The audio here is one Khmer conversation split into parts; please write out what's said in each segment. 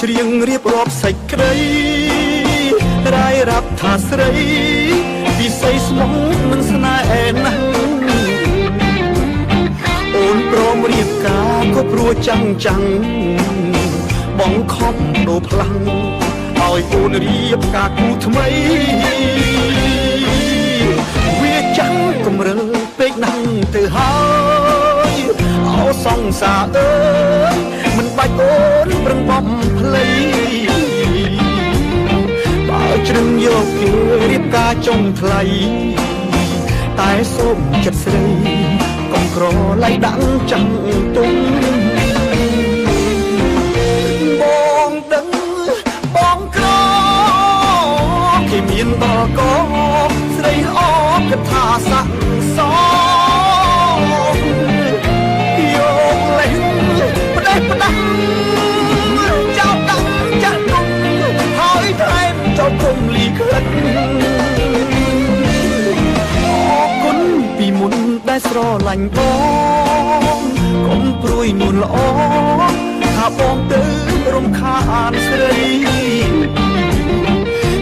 ច្រៀងរៀបរាប់សេចក្តីរាយរាប់ថាស្រីពិសីស្មងនឹងស្នេហ៍ណាស់អូនព្រមរៀបការក៏ព្រោះចាំងចាំងបងខំដូរផ្លាំងឲ្យអូនរៀបការគូថ្មីវាចាំងកំរើពេកណាស់ទៅហើយអោសង្សារអើយមិនបាច់អូនប្រឹងបំភ្លៃបើជ្រឹងយកគេរៀបការចុងថ្លៃតែសូមចិត្តស្រីកុំក្រឡៃដាក់ចាំងទុំបងដឹងបងក្រគេមានដល់កស្រីអកថាស័កសយកលេងផ្ដេសផ្ដាស់ចោលដាក់ចាស់ទុំហើយថែមចោលគុំលីខិតអរគុណពីមុនដែលស្រឡាញ់បងកុំព្រួយនួនល្អថាបងទៅរំខានស្រី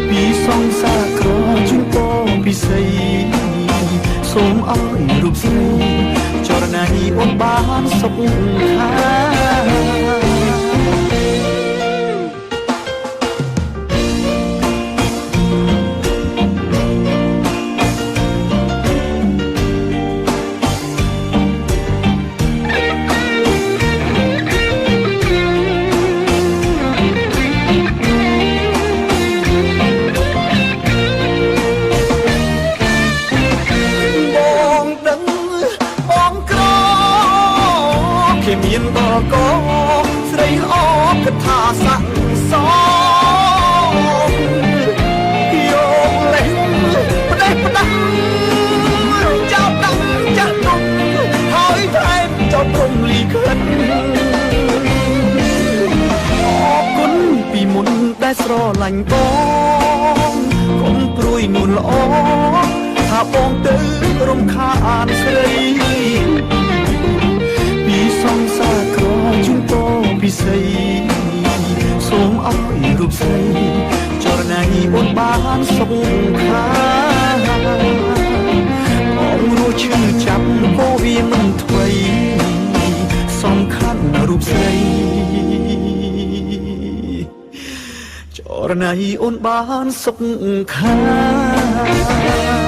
ពីសង្សារក្រជូនពរពិសីសូមឲ្យរូបស្រីចរណៃអូនបានសុខខា បងដឹងបងក្រគេមានដល់កស្រីអកថាស័កសយកលេងផ្ដេសផ្ដាស់ចោលដាក់ចាស់ទុំហើយថែមចោលព្រំលីខិតអរគុណពីមុនដែលស្រឡាញ់បងកុំព្រួយនួនល្អថាបងទៅរំខានស្រីពីសង្សារក្រជូនពរពិសីសូមឲ្យរូបស្រីចរណៃអូនបានសុខខាបងរស់ឈឺចាប់ក៏វាមិនថ្មីសំខាន់រូបស្រីចរណៃអូនបានសុខខា